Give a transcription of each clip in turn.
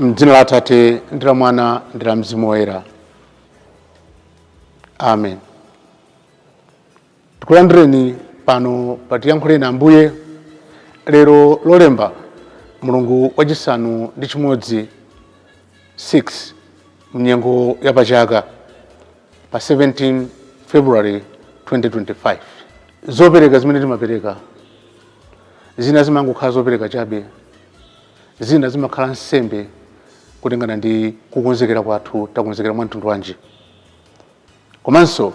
Mdzina la Atate ndi la Mwana ndi la Mzimu Woyera, amen. Tikulandireni pano pa Tiyankhuleni Ambuye lero Lolemba, mulungu wachisanu ndi chimodzi, 6 mnyengo ya pachaka, pa 17 February 2025. Zopereka zimene timapereka, zina zimangokhala zopereka chabe, zina zimakhala nsembe, kutengana ndi kukonzekera kwathu, takonzekera mwa mtundu wanji. Komanso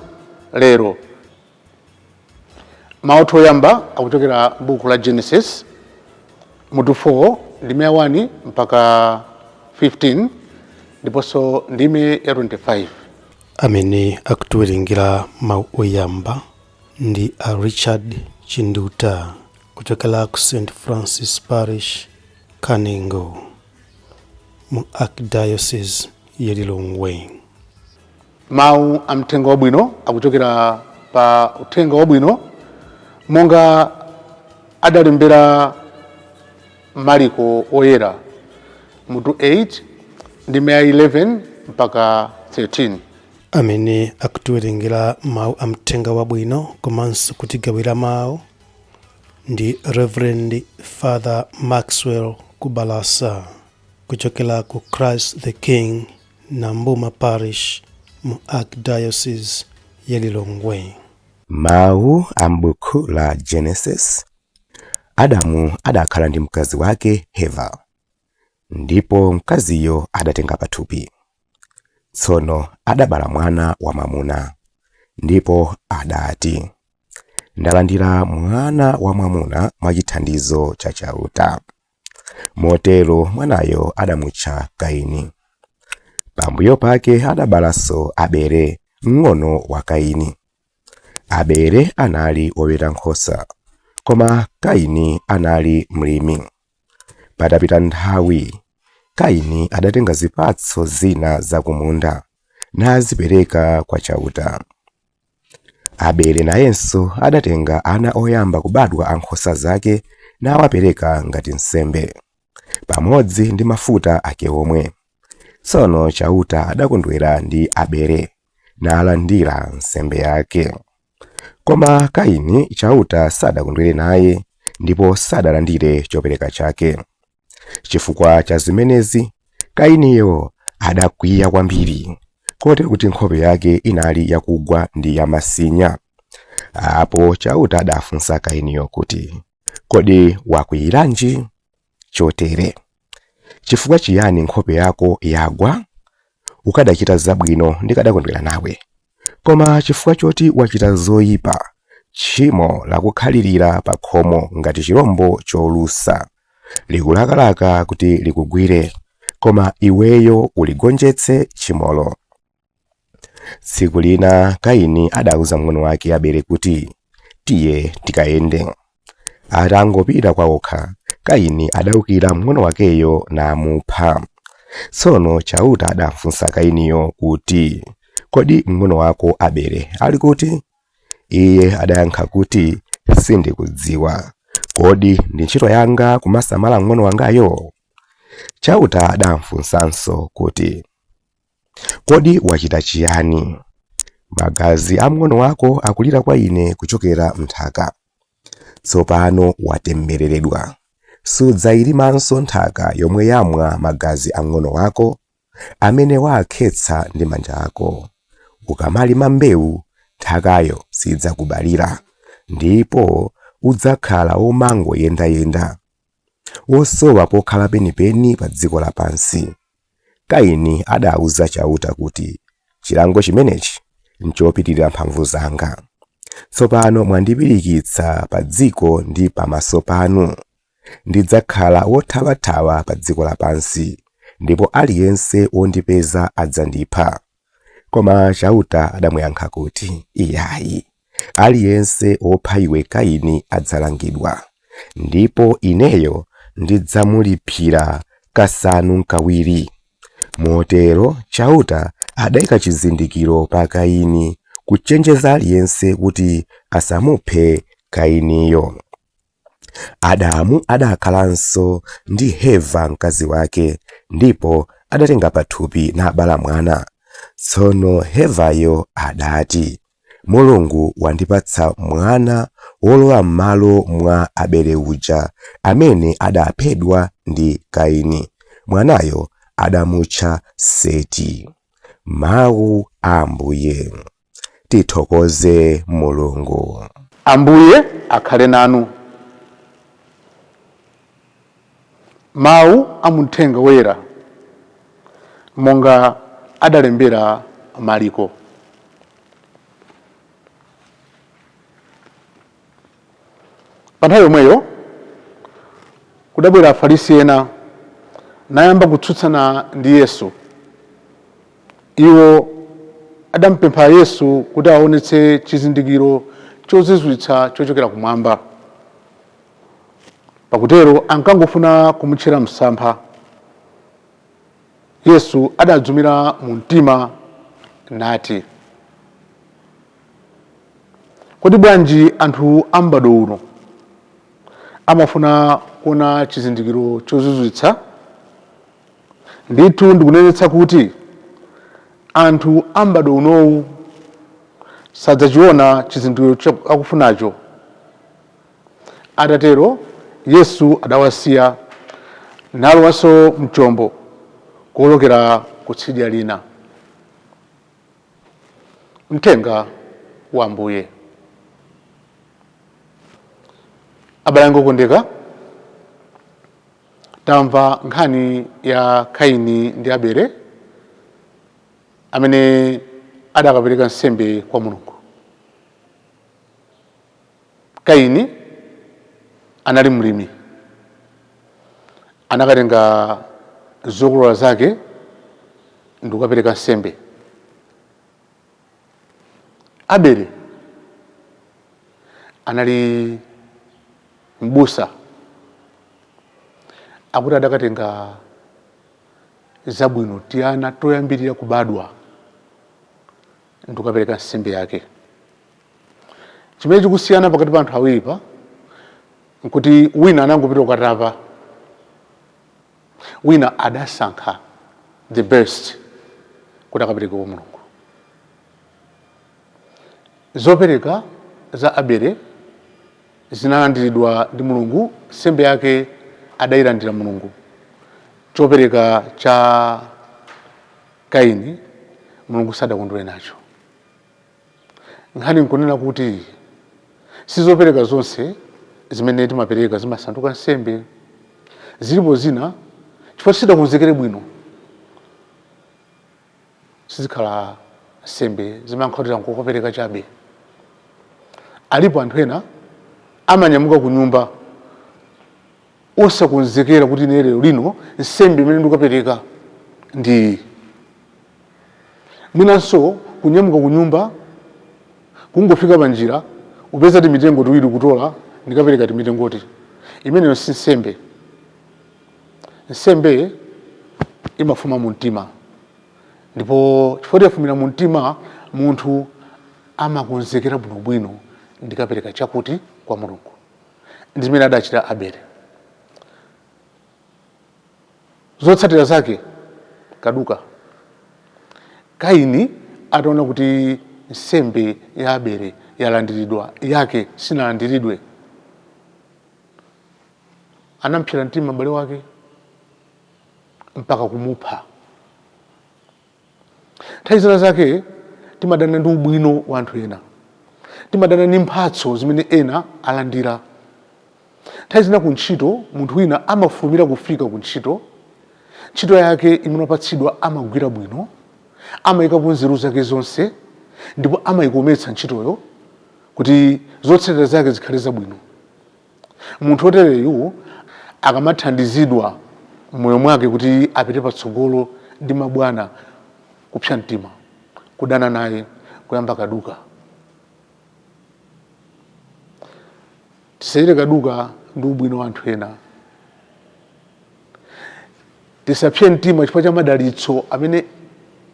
lero mawu athu oyamba akuchokera buku la Genesis mutu 4, ndime ya 1 mpaka 15, ndiponso ndime ya 25. Amene akutiwerengera mawu oyamba ndi a Richard Chinduta kuchokera ku St Francis Parish, Kanengo, mu Archdiocese ya Lilongwe. Mawu a mthenga wabwino akuchokera pa Uthenga Wabwino monga adalembera Mariko Oyera, mutu 8, ndime ya 11 mpaka 13. Amene akutiwerengera mawu a mthenga wabwino komanso kutigawira mawu ndi Reverend Father Maxwell Kubalasa kuchokera ku Christ the King, Nambuma Parish, mu Archdiocese ya Lilongwe. Mawu a m'buku la Genesis. Adamu adakhala ndi mkazi wake Heva, ndipo mkaziyo adatenga pathupi. Tsono adabala mwana wamwamuna, ndipo adati, Ndalandira mwana wamwamuna mwachithandizo cha Chauta. Motero mwanayo adamutcha Kaini. Pambuyo pake adabalanso Abele, mng'ono wa Kaini. Abele anali woweta nkhosa, koma Kaini anali mlimi. Patapita nthawi, Kaini adatenga zipatso zina za kumunda nazipereka kwa Chauta. Abele nayenso adatenga ana oyamba kubadwa a nkhosa zake nawapereka ngati nsembe, pamodzi ndi mafuta ake omwe. Tsono Chauta adakondwera ndi Abele, nalandira nsembe yake. Koma Kaini Chauta sadakondwere naye, ndipo sadalandire chopereka chake. Chifukwa cha zimenezi, Kainiyo adakwiya kwambiri, kotero kuti nkhope yake inali yakugwa ndi yamasinya. Apo Chauta adafunsa Kainiyo kuti, Kodi wakwiyiranji chotere? Chifukwa chiyani nkhope yako yagwa? Ukadachita zabwino ndikadakondwera nawe. Koma chifukwa choti wachita zoyipa, tchimo lakukhalirira pa khomo ngati chirombo cholusa. Likulakalaka kuti likugwire, koma iweyo uligonjetse tchimolo. Tsiku lina Kaini adauza mng'ono wake Abele kuti, Tiye tikayende. Atangopita kwaokha, Kaini adaukira mng'ono wakeyo namupha. Tsono Chauta adamfunsa Kainiyo kuti, Kodi mng'ono wako Abele ali kuti? Iye adayankha kuti, Sindikudziwa. Kodi ndi ntchito yanga kumasamala mng'ono wangayo? Chauta adamfunsanso kuti, Kodi wachita chiyani? Magazi a mng'ono wako akulira kwa ine kuchokera m'nthaka. Tsopano watembereredwa. Sudzayilimanso nthaka yomwe yamwa magazi a mng'ono wako, amene waakhetsa ndi manja ako. Ukamalima mbewu, nthakayo sidzakubalira, ndipo udzakhala womangoyendayenda, wosowa pokhala penipeni pa dziko lapansi. Kaini adauza Chauta kuti, Chilango chimenechi nchopitirira mphamvu zanga. Tsopano mwandipirikitsa pa dziko ndi pamaso panu. Ndidzakhala wothawathawa pa dziko lapansi, ndipo aliyense wondipeza adzandipha. Koma Chauta adamuyankha kuti, Iyayi, aliyense wopha iwe Kaini adzalangidwa, ndipo ineyo ndidzamulipsira kasanu nkawiri. Motero Chauta adaika chizindikiro pa Kaini kuchenjeza aliyense kuti asamuphe Kainiyo. Adamu adakhalanso ndi Heva mkazi wake, ndipo adatenga pathupi nabala mwana. Tsono Hevayo adati, Mulungu wandipatsa mwana wolowa m'malo mwa Abele uja, amene adaphedwa ndi Kaini. Mwanayo adamutcha Seti. Mawu a Ambuye. Tithokoze Mulungu. Ambuye akhale nanu. Mawu a muthenga woyera monga adalembera Mariko. Pa nthawi yomweyo kudabwera Afarisi ena nayamba kutsutsana ndi Yesu. Iwo adampempha Yesu kuti aonetse chizindikiro chozizwitsa chochokera kumwamba. Pakutero ankangofuna kumutchera msampha. Yesu adadzumira mu mtima nati, Kodi bwanji anthu a m'badwo uno amafuna kuona chizindikiro chozizwitsa? Ndithu ndikunenetsa kuti anthu a m'badwo unowu sadzachiona chizindikiro akufunacho. Atatero Yesu adawasiya, nalowanso m'chombo kuwolokera kutsidya lina. Mthenga wa Ambuye. Abale anga okondeka, tamva nkhani ya Kaini ndi Abele amene adakapereka nsembe kwa Mulungu. Kaini anali mlimi, anakatenga zokolola zake ndikukapereka nsembe. Abele anali mbusa, akuti adakatenga zabwino tiana toyambirira kubadwa ndikukapereka nsembe yake. Chimene chikusiyana pakati pa anthu awiripa nkuti wina anangopita kukatapa, wina adasankha the best kuti akapereke kwa Mulungu. Zopereka za Abele zinalandiridwa ndi Mulungu, nsembe yake adayilandira Mulungu. Chopereka cha Kaini Mulungu sadakondwere nacho. Nkhani nkunena kuti sizopereka zonse zimene timapereka zimasanduka nsembe. Zilipo zina chifukwa sidakonzekere bwino sizikhala nsembe, zimakhala nkukopereka chabe. Alipo anthu ena amanyamuka ku nyumba osakonzekera kuti ine lero lino nsembe imene ndikukapereka ndi mwinanso kunyamuka ku nyumba kungofika pa njira upeza timitengo tiwiri kutola ndikapereka timitengoti. Imeneyo si nsembe. Nsembe imafuma mu mtima, ndipo chifukwa yafumira mu mtima munthu amakonzekera bwinobwino, ndikapereka chakuti kwa Mulungu. Ndi zimene adachita Abele. Zotsatira zake kaduka. Kaini ataona kuti nsembe ya Abele yalandiridwa, yake sinalandiridwe, anampsera mtima m'bale wake mpaka kumupha. Nthawi zina zake timadana ndi ubwino wa anthu ena, timadana ndi mphatso zimene ena alandira. Nthawi zina ku ntchito munthu wina amafulumira kufika ku ntchito, ntchito yake imene wapatsidwa amagwira bwino, amayikapo nzeru zake zonse ndipo amayikometsa ntchitoyo kuti zotsatira zake zikhale zabwino. Munthu wotereyu akamathandizidwa m'moyo mwake kuti apite patsogolo ndi mabwana, kupsa mtima, kudana naye, kuyamba kaduka. Tisachite kaduka ndi ubwino wa anthu ena. Tisapse mtima chifukwa cha madalitso amene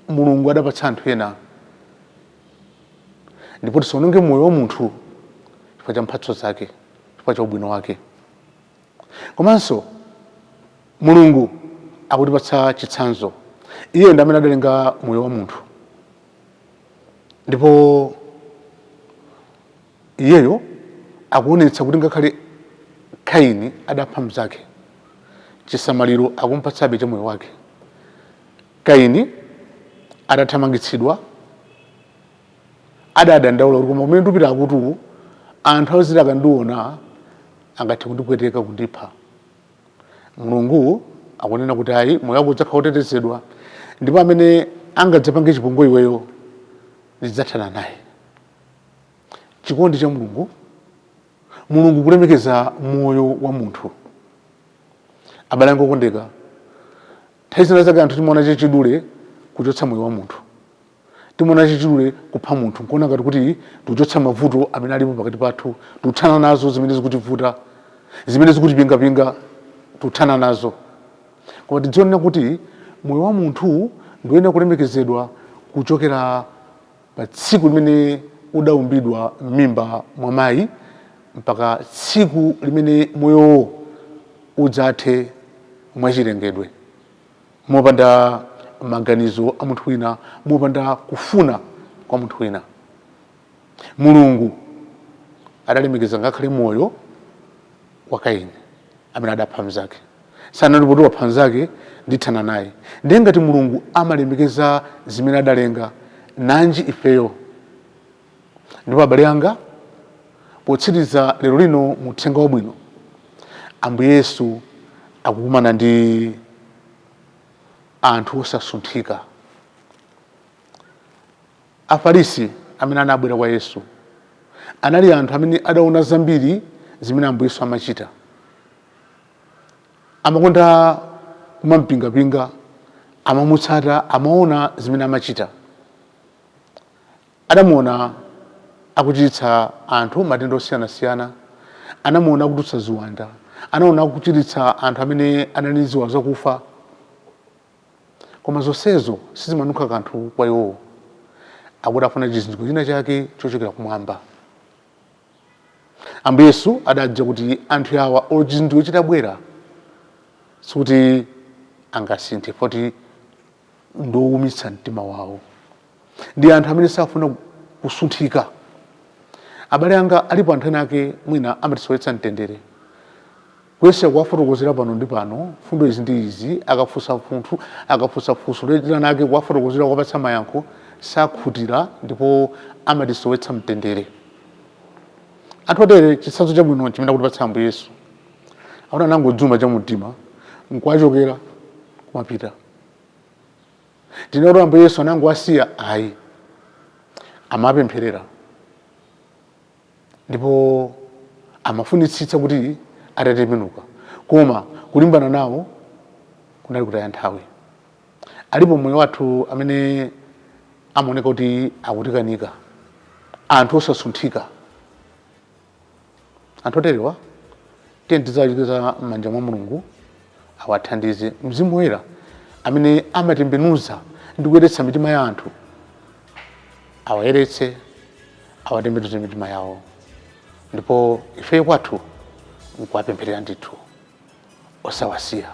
Mulungu adapatsa anthu ena, ndipo tisaononge moyo wa munthu chifukwa cha mphatso zake, chifukwa cha ubwino wake. Komanso Mulungu akutipatsa chitsanzo. Iye ndi amene adalenga moyo wa munthu, ndipo iyeyo akuonetsa kuti ngakhale Kaini adapha mnzake, chisamaliro akumpatsabe cha moyo wake. Kaini adathamangitsidwa, adadandaula kuti, "Koma kumene ndipita akuti anthu aziti akandiona angathe kundipweteka, kundipha." Mulungu akunena kuti, "Ayi, moyo wako udzakhala wotetezedwa, ndipo amene angadzapange chipongwe iweyo ndidzathana naye." Chikondi cha Mulungu, Mulungu kulemekeza moyo wa munthu. Abale anga okondeka, nthawi zina zake anthu timaona chachidule kuchotsa moyo wa munthu, timaona chachidule kupha munthu, nkuona ngati kuti tikuchotsa mavuto amene alipo pakati pathu, tikuthana nazo zimene zikutivuta, zimene zikutipingapinga, tikuthana nazo. Koma tidzionera kuti moyo wa munthu ndiwoyenera kulemekezedwa kuchokera pa tsiku limene udaumbidwa m'mimba mwa mayi mpaka tsiku limene moyowo udzathe mwachilengedwe, mopanda maganizo a munthu wina, mopanda kufuna kwa munthu wina. Mulungu adalemekeza ngakhale moyo wa Kaini amene adapha mnzake. Sanati poti wapha mnzake ndithana naye. Ndiye ngati Mulungu amalemekeza zimene adalenga, nanji ifeyo? Ndipo abale anga, potsiriza lero lino mu uthenga wabwino, Ambuye Yesu akukumana ndi anthu osasunthika, Afarisi amene anabwera kwa Yesu. Anali anthu amene adaona zambiri zimene Ambuye Yesu amachita. Amakonda kumampingapinga, amamutsata, amaona zimene amachita. Adamuona akuchiritsa anthu matenda osiyanasiyana, anamuona akutulutsa ziwanda, anaona akuchiritsa anthu amene anali ndi ziwalo zakufa. Koma zonsezo sizimanunkha kanthu kwa iwowo. Akuti afuna chizindikiro china chake chochokera kumwamba. Ambuye Yesu adadziwa kuti anthu awa, olo chizindikiro chitabwera, sikuti angasinthe, poti ndiwoumitsa mtima wawo, ndi anthu amene safuna kusunthika. Abale anga, alipo anthu ena ake mwina amatisowetsa mtendere. Kuyesera kuwafotokozera pano ndi pano fundo izi ndi izi, akafunsa munthu, akafunsa funso linalake, kuwafotokozera, kuwapatsa mayankho, sakhutira ndipo amatisowetsa mtendere. Anthu otere, chitsanzo chabwino chimene akutipatsa Ambuye Yesu, akuti anangodzuma chamumtima nkuwachokera, kumapita. Tinene kuti Ambuye Yesu anangowasiya? Ayi, amapempherera ndipo amafunitsitsa kuti atatembenuka, koma kulimbana nawo kunali kutaya nthawi. Alipo moyo wathu amene amaoneka kuti akutikanika, anthu osasunthika. Anthu oterewa tiye tidzawachita m'manja mwa Mulungu awathandize. Mzimu Woyera amene amatembenuza ndi kuyeretsa mitima ya anthu awayeretse, awatembenuze mitima yawo, ndipo ifeyo kwathu nkuwapempherera ndithu, osawasiya.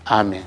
Amen.